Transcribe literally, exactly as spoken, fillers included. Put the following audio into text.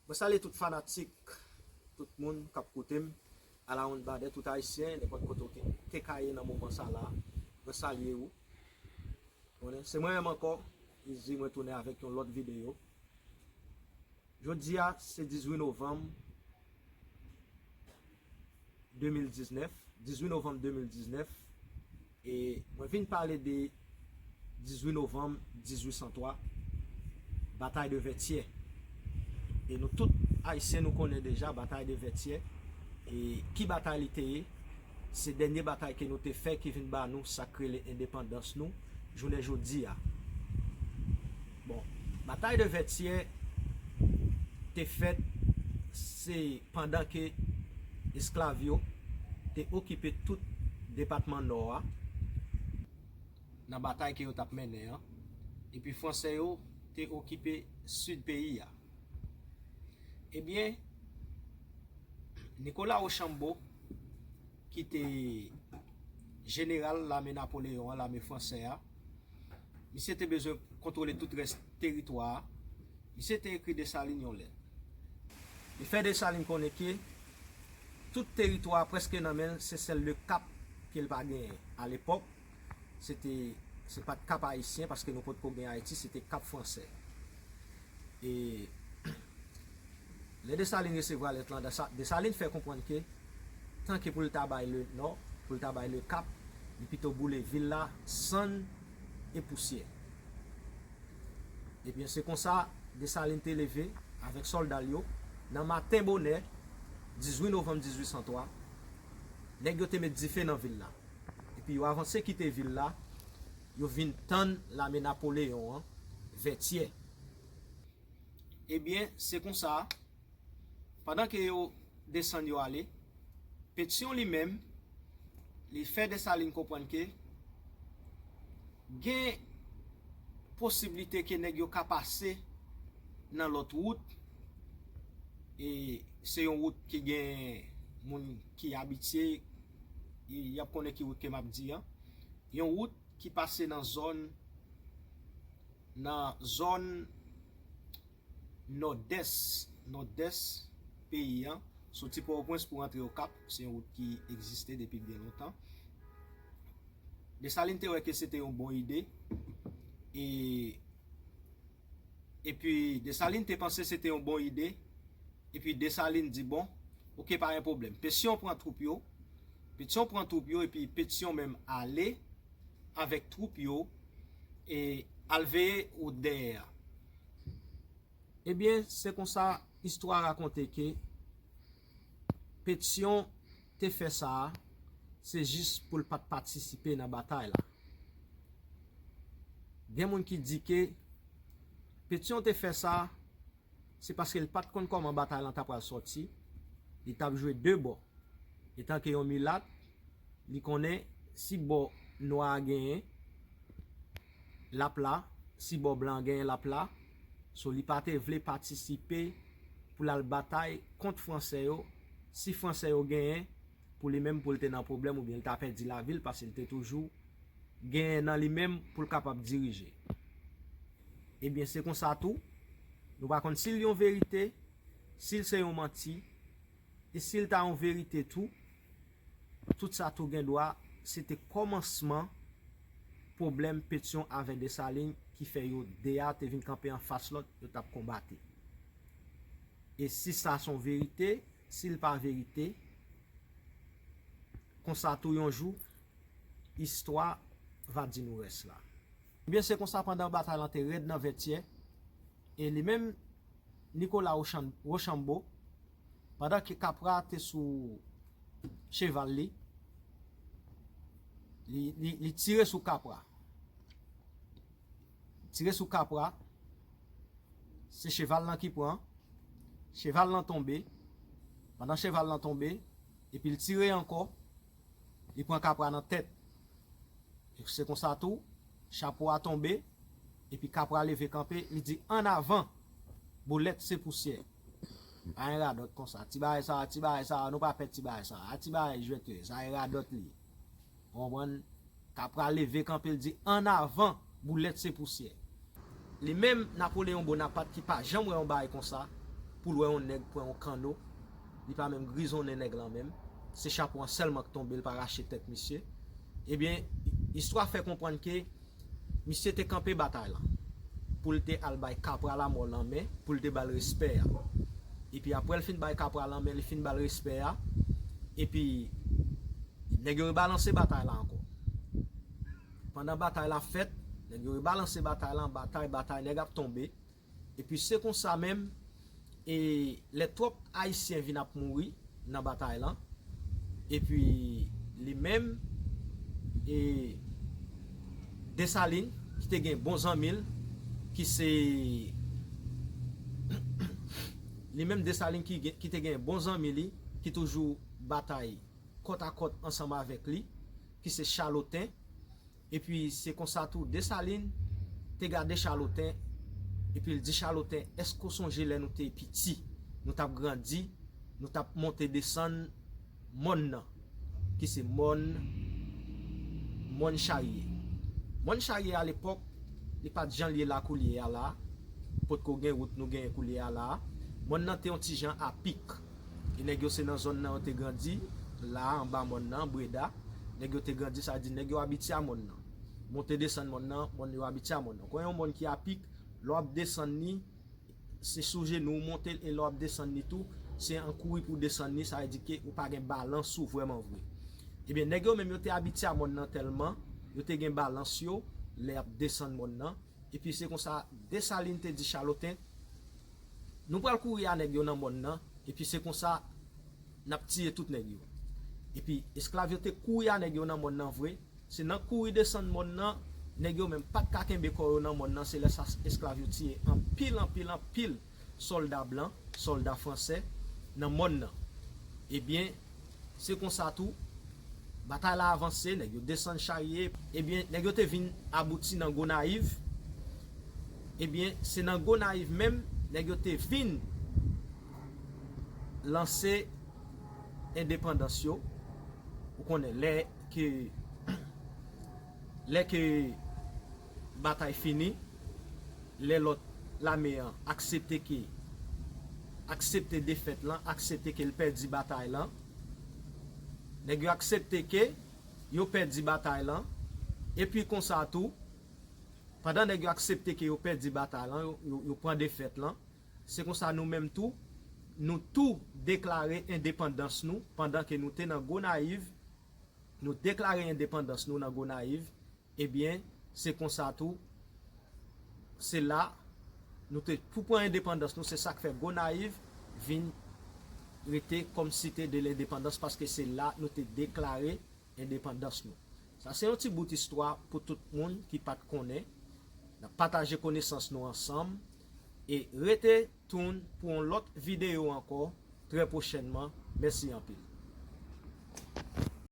Mwen salye tout fanatik, tout moun k ap koute m, alawonnbadè, tout Ayisyen, nenpòt kote w te, te ka ye nan moman sa la, mwen salye ou. Konnen, se mwen menm ankò, Izi, mwen tounen avèk yon lòt videyo. Jodi a, se dizuit novanm de mil diznèf, dizuit novanm de mil diznèf, e mwen vin pale de dizuit novanm dizuit san twa, batay de Vètyè. E nou tout Ayisyen nou konnen deja batay de Vètyè, e ki batay li te ye, se dènye batay ke nou te fè ki vin ba nou sa k rele endepandans nou, jounen jodi a. Bon, batay de Vètyè te fèt, se pandan ke esklav yo te okipe tout depatman Nò a nan batay ke yo t ap mennen an, epi Fransè yo te okipe Sid peyi a. Ebyen, Nicolas Rochambeau, ki te jeneral lame Napoleyon an, lame fransè a, misye te bezwen kontwole tout rès teritwa a. Misye te ekri Desalin yon lèt. Li fè Desalin konnen ke tout teritwa a prèske nan men l, se sèl Le Cap ke l pa genyen. Alepòk, se te, se pa t Kap Ayisyen, paske nou potko gen Ayiti, se te Kap Fransè. E lè Desalin resevwa lèt lan, Desa-, Desalin fè konprann ke tanke pou l ta bay Le Nò, pou l ta bay Le Cap, li pito boule vil la sann e pousyè. Ebyen, se konsa Desalin te leve avèk sòlda l yo nan maten bonè, dizuit novanm dizuit san twa, nèg yo te met dife nan vil la. Epi yo avanse kite vil la, yo vin tann lame Napoleyon an, Vètyè. Ebyen, se konsa, pandan ke yo desann yo ale, Petyon li menm, li fè Desalin konprann ke gen posiblite ke nèg yo ka pase nan lòt wout. E se yon wout ki gen moun ki abitye, y, y ap konnen ki wout ke m ap di an. Yon wout ki pase nan zòn, nan zòn nòdès, nòdès peyi an, soti Pòtoprens pou rantre Okap, se yon wout ki egziste depi byen lontan. Desalin te wè ke se te yon bon ide, e, epi Desalin te panse se te yon bon ide, epi Desalin di, bon, oke, pa gen pwoblèm. Petyon pran twoup yo, Petyon pran twoup yo, epi Petyon menm ale avèk twoup yo, e al veye wout dèyè a. Ebyen, se konsa istwa rakonte ke Petyon te fè sa a, se jis pou l pa t patisipe nan batay la. Gen moun ki di ke Petyon te fè sa, se paske l pa t konn kòman batay lan ta pral sòti, li t ap jwe de bò. Etanke yon milat, li konnen si bò nwa a genyen, l ap la, si bò blan an genyen, l ap la. So, li pa te vle patisipe pou l al batay kont Fransè yo. Si Fransè yo genyen, pou li menm, pou l te nan pwoblèm oubyen l ta pèdi lavi l, paske l te toujou genyen nan li menm pou l kapab dirije. Ebyen, se konsa tou, nou pa konn si l yon verite, si l se yon manti, e si l ta yon verite tou, tout sa tou gen dwa, se te kòmansman pwoblèm Petyon avè Desalin ki fè yo de a te vin kanpe anfas lòt, yo t ap konbate. E si sa se yon verite, si l pa verite, konsa tou yon jou, istwa va di nou rès la. Ebyen, se konsa pandan batay lan te rèd nan Vètyè, e li menm, Nicolas Rochan-, Rochambeau, pandan ke Kapra te sou cheval li, li, li, li tire sou Kapra. Tire sou Kapra, se cheval lan ki pran, cheval lan tonbe, pandan cheval lan tonbe, epi l tire ankò, li pran Kapra nan tèt. E se konsa tou, chapo a tonbe, epi Kapra leve kanpe, li di, "An avan, boulèt se pousyè." Pa gen radòt konsa. Ti bagay sa, ti bagay sa, nou pa pè ti bagay sa. A ti bagay jwèt yo ye, sa e radòt li ye. Ou konprann? Kapra leve kanpe, l di, "An avan, boulèt se pousyè." Li menm, Napoleyon Bonapat ki pa janm wè yon bagay konsa, Ou l wè yon nèg pran yon kanno, li pa menm grizonnen nèg lan menm. Se chapo an sèlman k tonbe, l pa rache tèt misye. Ebyen, istwa fè konprann ke misye te kanpe batay lan pou l te al bay Kapra lanmò lanmen, pou l te ba l respè a. Epi apre l fin bay Kapra lanmen, li fin ba l respè a. Epi nèg yo rebalanse batay la ankò. Pandan batay la fèt, nèg yo rebalanse batay lan, batay, batay, nèg ap tonbe. Epi se konsa menm, e lè twòp Ayisyen vin ap mouri nan batay lan, epi li menm, e Desalin, ki te gen bon zanmi l, ki se li menm Desalin ki, gen- ki te gen bon zanmi li, ki toujou batay kòtakòt ansanm avèk li, ki se Chaloten. Epi se konsa tou Desalin te gade Chaloten, epi l di Chaloten, èske w sonje lè nou te piti, nou t ap grandi, nou t ap monte desann mòn nan, ki se mòn, mòn Charye. Mòn Charye alepòk, li pa t jan l ye la koulye a la, potko gen wout nou genyen koulye a la. Mòn nan te yon ti jan apik. E nèg yo se nan zòn nan yo te grandi, la, anba mòn nan, Breda. Nèg yo te grandi, sa di nèg yo abitye a mòn nan. Monte desann mòn nan, mòn yo abitye a mòn nan. Kon yon mòn ki apik, lè w ap desann li, se sou jenou w monte l, e lè w ap desann li tou, se an kouri pou w desann li, sa vle di ke ou pa gen balans ou vrèman vre. Ebyen, nèg yo menm yo te abitye a mòn nan tèlman, yo te gen balans yo, lè y ap desann mòn nan. Epi se konsa Desalin te di Chaloten, nou pral kouri a nèg yo nan mòn nan, epi se konsa n ap tiye tout nèg yo. Epi esklav yo te kouri a nèg yo nan mòn nan vre, se nan kouri desann mòn nan, nèg yo menm pa t ka kenbe kò yo nan mòn nan, se lè sa esklav yo tiye anpil, anpil, anpil sòlda blan, sòlda fransè nan mòn nan. Ebyen, se konsa tou, batay la avanse, nèg yo desann Charye. Ebyen, nèg yo te vin abouti nan Gonayiv. Ebyen, se nan Gonayiv menm, nèg yo te vin lanse endepandans yo. Ou konnen, lè ke, lè ke batay fini, lè lòt lame an aksepte ke, aksepte defèt lan, aksepte ke l pèdi batay lan. Nèg yo aksepte ke yo pèdi batay lan. Epi konsa tou, pandan nèg yo aksepte ke yo pèdi batay lan, yo, yo, yo pran defèt lan, se konsa nou menm tou, nou tou deklare endepandans nou pandan ke nou te nan Gonayiv, nou deklare endepandans nou nan Gonayiv. Ebyen, se konsa tou, se la nou te pou pran endepandans nou, se sa k fè Gonayiv vin rete kòm site de lendepandans, paske se la nou te deklare endepandans nou. Sa se yon ti bout istwa pou tout moun ki pa t konnen. N ap pataje konesans nou ansanm e rete tune pou yon lòt videyo ankò trè pwochènman. Mèsi anpil.